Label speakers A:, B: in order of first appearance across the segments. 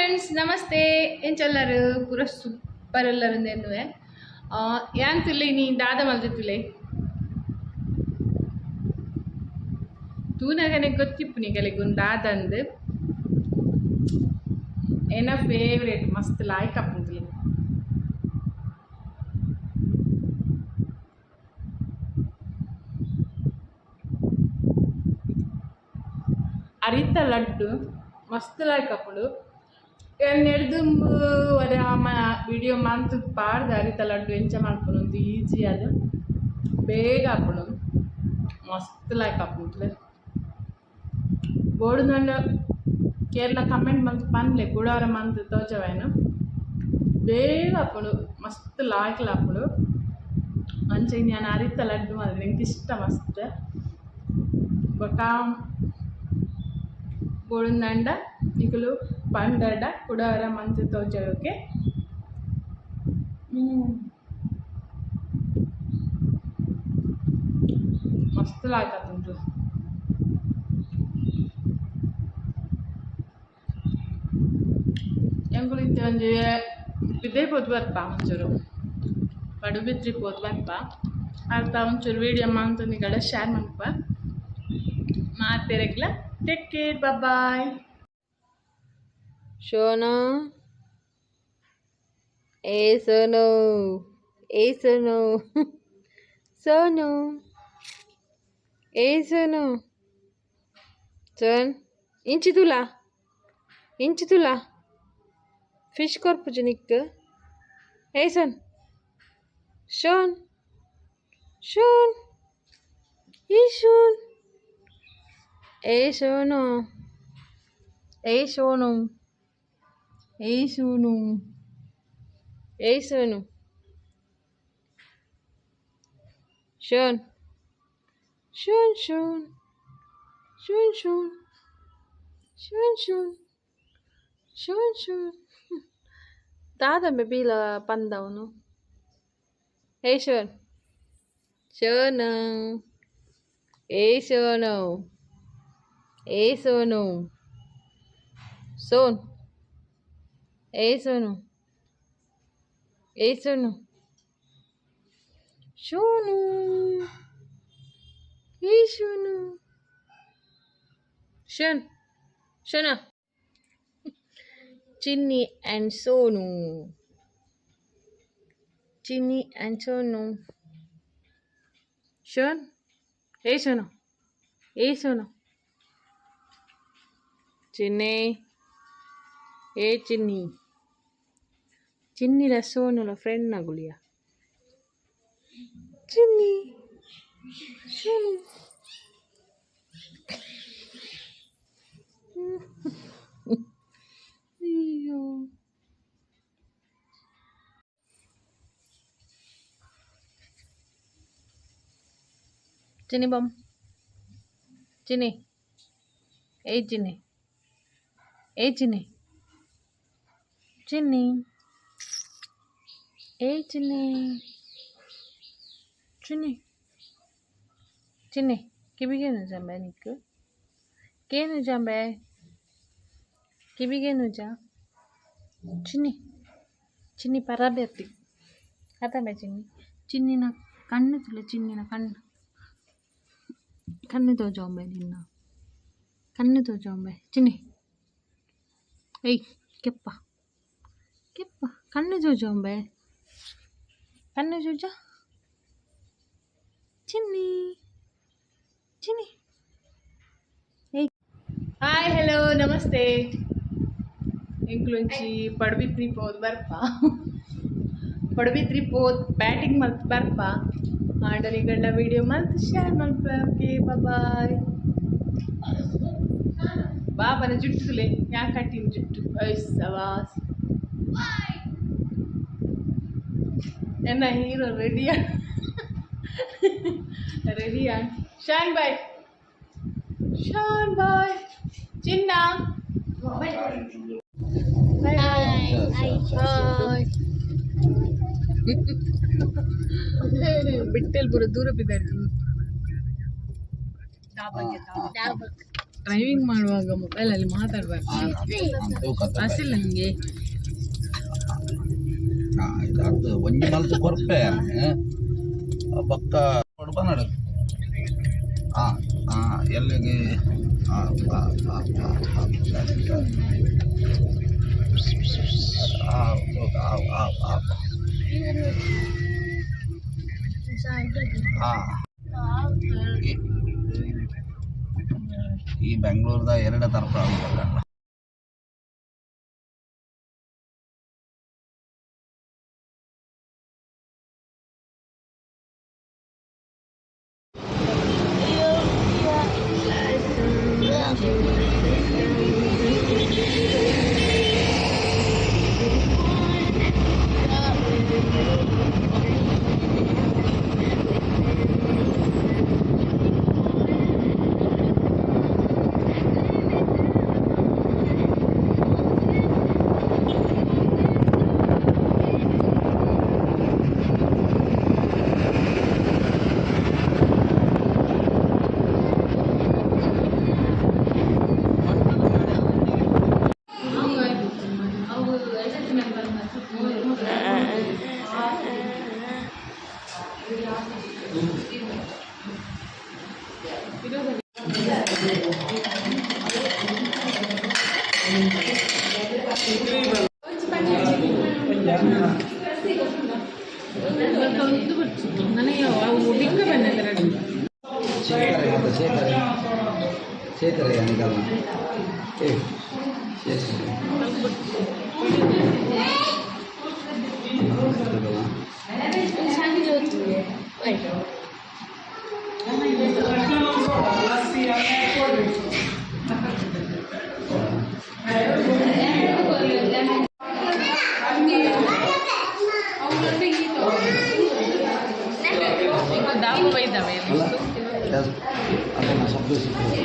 A: Friends, namaste. ಎಂಚೊಲ್ಲರು? ಪೂರ super ಎಲ್ಲರು ಎನ್ನುವೆ. ಯಾನ್ ತುಲೆ ನೀ ದಾದ ಮಲ್ದಿತ್ತುಲೆ ತೂನಗನೆ ಗೊತ್ತಿಪ್ಪು ನಿಗಲೆಗ್ ದಾದಂದ್. ಎನ್ನ ಫೇವ್ರೇಟ್, ಮಸ್ತ್ ಲಾಯ್ಕ್ ಆಪುಂಡು. ಅರಿತ ಲಡ್ಡು ಮಸ್ತ್ ಲಾಯ್ಕ್ ಆಪುಂಡು. ಎರ್ದುಂಬು ಒರ ವಿಡಿಯೋ ಮಂತ್ ಪಾಡ್ದ್ ಅರಿತ ಲಡ್ಡು ಎಂಚ ಮಲ್ಪುನು ಅಂತ. ಈಜಿ ಆದ್ ಬೇಗ ಆಪುಂಡು, ಮಸ್ತ್ ಲಾಯ್ಕ್ ಆಪುಂಡು. ಬೋಡುಂದಾಂಡ ಕೇರಳ ಕಮೆಂಟ್ ಮಲ್ತ್ ಪನ್ಲೆ, ಕುಡೊರ ಮಂತ್ ತೋಜವೇನು. ಬೇಗ ಆಪುಂಡು, ಮಸ್ತ್ ಲಾಯ್ಕ್ಲ ಆಪುಂಡು. ಅಂಚ ಯಾನ್ ಅರಿತ ಲಡ್ಡು ಮಲ್ದಿನಿ, ಎಂಕ್ ಇಷ್ಟ ಮಸ್ತ್. ಬೊಕ ಬೋಡುಂದಾಂಡ ನಿಕುಲು ಪಂಡರ್ಡ ಕುಡೊರ ಮಂತ್ ತೋಜವೆ. ಓಕೆ. ಮಸ್ತ್ ಲಾಯ್ಕ್ ಆತುಂಡು. ಎಂಕುಲು ಇತ್ತೆ ಒಂಜಿ ಪಿದಯಿ ಪೋದು ಬರ್ಪ, ಒಂಚೂರು ಪಡುಬಿದ್ರಿ ಪೋದು ಬರ್ಪ. ಅಲ್ಪ ಒಂಚೂರು ವೀಡಿಯೋ ಮಂತ್ ನಿಕಡ ಶೇರ್ ಮನ್ಪ. ಮಾತೆರೆಗ್ಲ ಟೇಕ್ ಕೇರ್, ಬಾಯ್.
B: ಸೋನು, ಏ ಸೋನು, ಏ ಸೋನು, ಸೋನು, ಏ ಸೋನು, ಸೋನ್, ಇಂಚಿ ತೂಲ, ಇಂಚಿ ತೂಲ. ಫಿಶ್ ಕೊರ್ಪುಜಿ ನಿಕ್ಕ್. ಏ ಸೋನ್, ಶೋನ್, ಶೋನ್, ಏ ಶೋನ್, ಏ ಸೋನು, ಏ ಸೋನು, ಏ ಸೋನು, ಏ ಸೋನು, ಶೋನ್, ಶೋನ್, ಶೋನ್, ಶೋನ್, ಶೋನ್, ಶೋನ್, ಶೋನ್, ಶೋನ್, ಶೋನ್. ದಾದಂಬೆ ಬೀಲ ಪಂದವನು? ಏ ಶೋನ್, ಶೋನು, ಏ ಸೋನು, ಏ ಸೋನು, ಸೋನ್, ಏ ಸೋನು, ಏ ಸೋನು, ಸೋನು, ಏ Sonu, shown, ಶೋನ. Chinni and Sonu, Chinni and Sonu. Shown, ಏ ಸೋನು, ಏ ಸೋನು, ಚಿನ್ನಿ, ಏ ಚಿನ್ನಿ. ಚಿನ್ನಿಲ ಸೋನುಲ ಫ್ರೆಂಡ್ ನಗುಲಿಯ. ಚಿನ್ನಿ, ಸೋನು. ಅಯ್ಯೋ. ಚಿನ್ನಿ ಬಮ್, ಚಿನ್ನಿ, ಏ ಚಿನ್ನಿ, ಏ ಚಿನ್ನಿ, ಚಿನ್ನಿ, ಏ ಚಿನ್ನಿ, ಚಿನ್ನಿ, ಚಿನ್ನಿ. ಕಿವಿಗೇನು ಜಾಂಬೆ ನಿಕ್ಕು? ಕೇನು ಜಾಂಬೆ? ಕಿವಿಗೇನು ಜಾ? ಚಿನ್ನಿ, ಚಿನ್ನಿ, ಪರಬೇರ್ತಿ ಅತ್ತಂಬೆ. ಚಿನ್ನಿ, ಚಿನ್ನಿನ ಕಣ್ಣು ತುಲೆ. ಚಿನ್ನಿನ ಕಣ್ಣು, ಕಣ್ಣು ತೋಜೊಂಬೆ, ನಿನ್ನ ಕಣ್ಣು ತೋಜೊಂಬೆ. ಚಿನ್ನಿ, ಏಯ್ ಕೆಪ್ಪ, ಕೆಪ್ಪ, ಕಣ್ಣು ತೋಜೊಂಬೆ, ಕಣ್ಣು ಚೂಜ. ಚಿನ್ನಿ, ಚಿನ್ನಿ, ಏಯ್.
A: ಹಾಯ್, ಹಲೋ, ನಮಸ್ತೆ. ಎಂಕ್ಲೊಂಚಿ ಪಡುಬಿದ್ರಿ ಪೋದು ಬರ್ಪ. ಪಡುಬಿದ್ರಿ ಪೋದ್ ಬ್ಯಾಟಿಂಗ್ ಮಲ್ತ್ ಬರ್ಪ. ಆಂಡ ನಿಗಳ್ನ ವಿಡಿಯೋ ಮಲ್ತ್ ಶೇರ್ ಮಲ್ಪ. Okay, bye. ಬಾಬನ ಜುಟ್ಟು ತುಲೆ, ಯಾನ್ ಕಟ್ಟಿನ ಜುಟ್ಟು. ಸವಾಸ್. ಎನ್ನ ಹೀರೋ ರೆಡಿಯಾ? ರೆಡಿಯಾ? ಶಾನ್ ಬಾಯ್, ಶಾನ್ ಬಾಯ್, ಚಿನ್ನ.
B: ಹಾಯ್.
A: ಬಿಟ್ಟೆಲ್ ಪೂರ ದೂರ ಬಿದ್ದಾರಿ.
B: ಡ್ರೈವಿಂಗ್ ಮಾಡುವಾಗ ಮೊಬೈಲಲ್ಲಿ ಮಾತಾಡಬಾರ್ದು. ಅಸಿಲ್ಲ ನಿಮಗೆ.
C: ಅದು ಒಂಜಿ ಮಲ್ತ್ ಕೊರ್ಪೆ ಬೊಕ್ಕ ಬನ್ನಡು. ಹಾಂ ಹಾಂ, ಎಲ್ಲಿಗೆ? ಹಾಂ ಹಾಂ ಹಾಂ ಹಾಂ ಹಾಂ, ಸರಿ ಸರಿ. ಹಾಂ ಹಾಂ ಹಾಂ ಹಾಂ. ಈ ಬೆಂಗಳೂರದ ಎರಡು ತರಪ.
B: ನನಗೆ ಅವು ಬಿಂಗ ಬಂದ.
C: ಶೇಖರ ಶೇಖರ ಶೇಖರ ಏನಿದಲ್ಲ. ಏ ಶೇಖರ.
B: ದಾಪು ಬೈದವೆ.
C: ಅಲ್ಲ, ಅದನ್ನು ಶಬ್ದ ಸಿಗ್ತದೆ.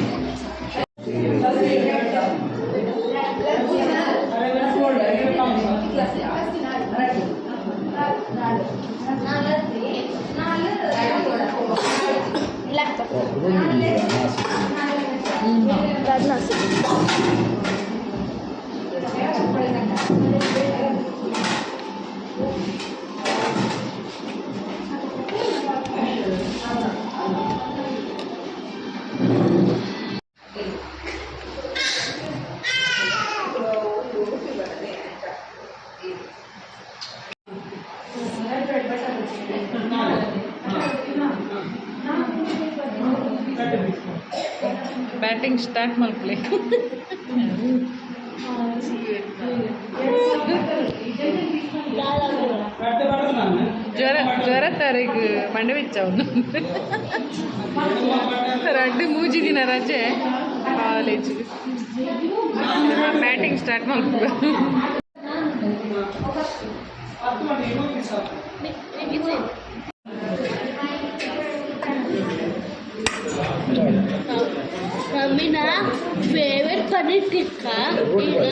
B: ಬ್ಯಾಟಿಂಗ್ ಸ್ಟಾರ್ಟ್ ಮಲ್ಪಲೆ. ಜ್ವರ ಜ್ವರ ತಾರೀಕು ಮಂಡೆ ಬೆಚ್ಚ. ಅವನು ರಡ್ಡು ಮೂಜಿ ದಿನ ರಜೆ ಕಾಲೇಜ್. ಬ್ಯಾಟಿಂಗ್ ಸ್ಟಾರ್ಟ್ ಮಲ್ಪ.
D: ಮಮ್ಮಿ, ನಾ ಫೇವರೇಟ್ ಪನ್ನೀರ್ ಟಿಕ್ಕಾ ಈಗ.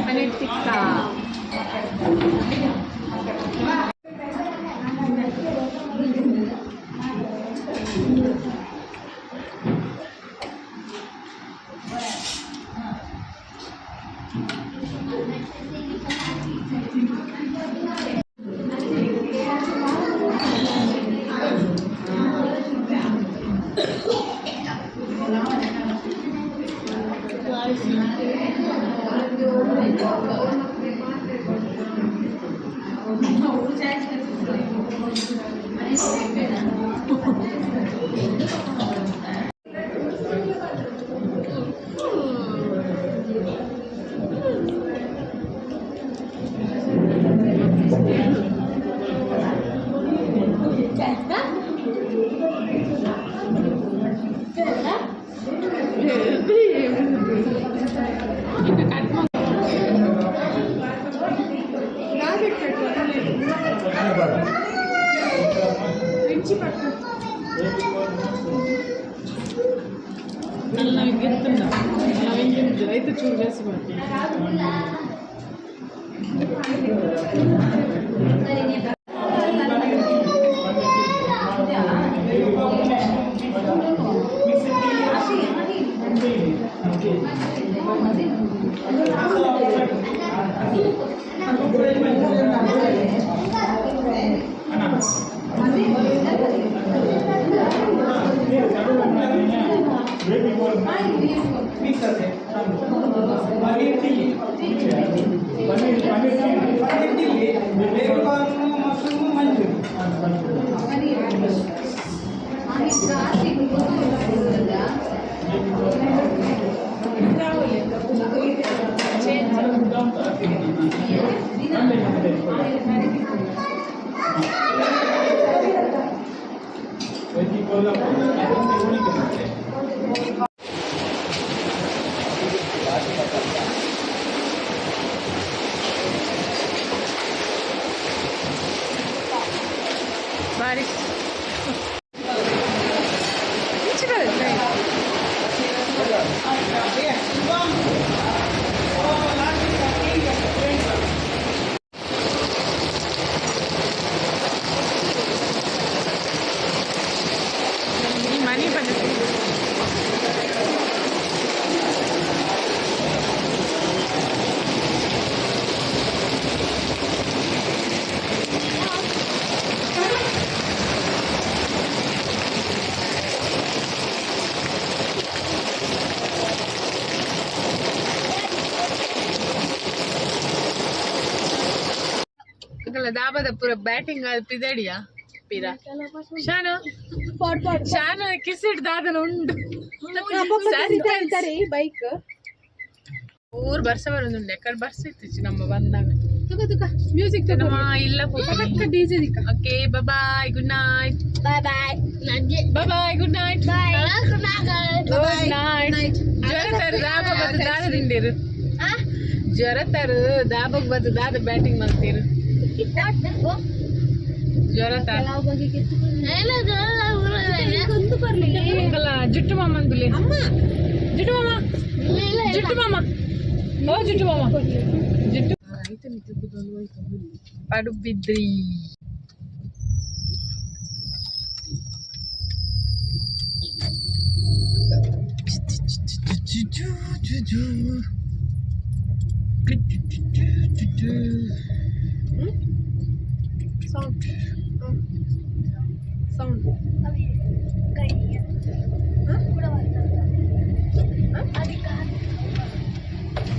B: ಪನ್ನೀರ್ ಟಿಕ್ಕಾ. ನಲ್ಲ ಗೆತ್ತುಂಡ ರೈತ ಚೂರು ಜಾಸ್ತಿ ಮಾಡ್ತೀನಿ.
E: Paneer chilli, paneer, paneer chilli, paneer chilli, baby corn, mushroom manchurian.
B: ಬಾರಿ. ಈ ಮನಿ ಬಂದಿದೆ. ದಾಬದ ಪೂರ ಬ್ಯಾಟಿಂಗ್ ಅದು ಪಿದಡಿಯ ಪಿರ ಶಾನು ಶಾನು ಕಿಸಿಟ್ ದಾದನ ಉಂಡು.
A: ಬೈಕ್.
B: ಊರು ಬರ್ಸ ಬರೋದುಂಡು. ಎಕಡೆ ಬರ್ಸ ಇತ್ತಿಚ್ಚಿ ನಮ್ಮ ಬಂದಾಗ. ತುಕ ತುಕ ಮ್ಯೂಸಿಕ್ ನಮ್ಮ ಇಲ್ಲ. DJ. Okay, bye, good night.
D: Bye bye. ನನಗೆ
B: boy, good night.
D: Bye.
B: Good night. ಜ್ವರ ತರು ದಾಬ ಬತ್ತು ದಾದ ತಿಂಡಿರು. ಜ್ವರ ತರು ದಾಬಗ್ ಬತ್ತು ದಾದ ಬ್ಯಾಟಿಂಗ್ ಮಾಡ್ತೀರು ಜ್ವರ ತರ. ಜುಟ್ಟು ಮಾಮ ಅಂದುಲೆ. ಜುಟ್ಟು ಮಾಮ, ಜುಟ್ಟು ಮಾಮ, ಓ ಜುಟ್ಟು ಮಾಮ, ಜುಟ್ಟು ಪಡುಬಿದ್ರಿ. Sound sound.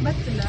B: ಬತ್ತಲ.